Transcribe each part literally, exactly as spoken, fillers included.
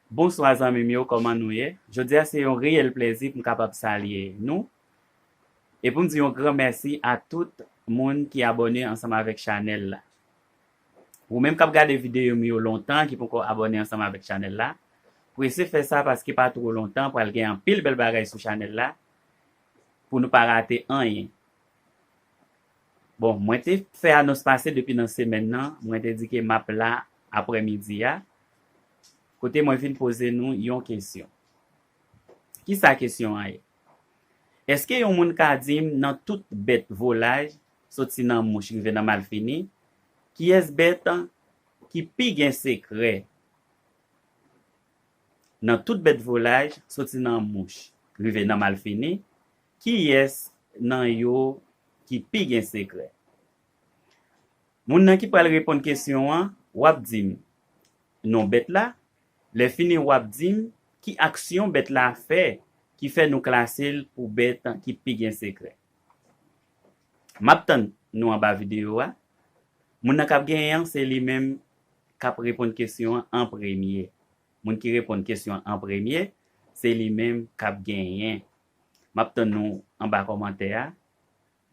Bonswa zanmi m yo, kòman nou ye? Jodi a se yon reyèl plèzi pou m kapab salye nou e pou m di yon gran mèsi a tout moun ki abòne ansanm avèk chanèl la. Ou menm k ap gade videyo m yo lontan, ki poko abòne ansanm avèk chanèl la, prese fè sa paske pa two lontan pral gen anpil bèl bagay sou chanèl la pou nou pa rate anyen. Bon, mwen te fè anons pase depi nan semèn nan, mwen te di ke m ap la aprèmidi a, kote mwen vin poze nou yon kesyon. Kisa kesyon an ye? Èske yon moun ka di m nan tout bèt volaj, soti nan mouch rive nan malfini, kiyès bèt ki pi gen sekrè? Nan tout bèt volaj, soti nan mouch rive nan malfini, kiyès nan yo ki pi gen sekrè? Moun nan ki pral reponn kesyon an, w ap di m non bèt la, lè fini w ap di m ki aksyon bèt la fè ki fè nou klase l pou bèt ki pi gen sekrè. M ap tann nou anba videyo a. Moun nan k ap genyen an, se li menm k ap reponn kesyon an an premye. Moun ki reponn kesyon an an premye, se li menm k ap genyen. M ap tann nou anba kòmantè a.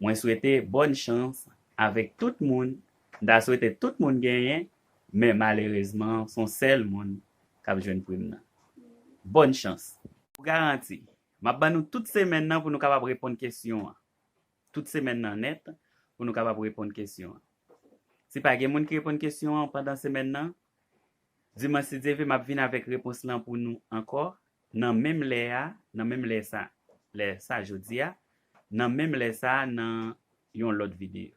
Mwen swete bòn chans avèk tout moun. M ta swete tout moun genyen, men malerezman, se yon sèl moun k ap jwenn prim nan. Bòn chans. Pou garanti, m ap ban nou tout semèn nan pou nou kapab reponn kesyon an. Tout semèn nan nèt, pou nou kapab reponn kesyon an. Si pa gen moun ki reponn kesyon an pandan semèn nan, dimanch, si Dye vle, m ap vin avèk repons lan pou nou ankò, nan menm lè a, nan menm lè sa, lè sa jodi a, nan menm lè sa, nan yon lòt videyo.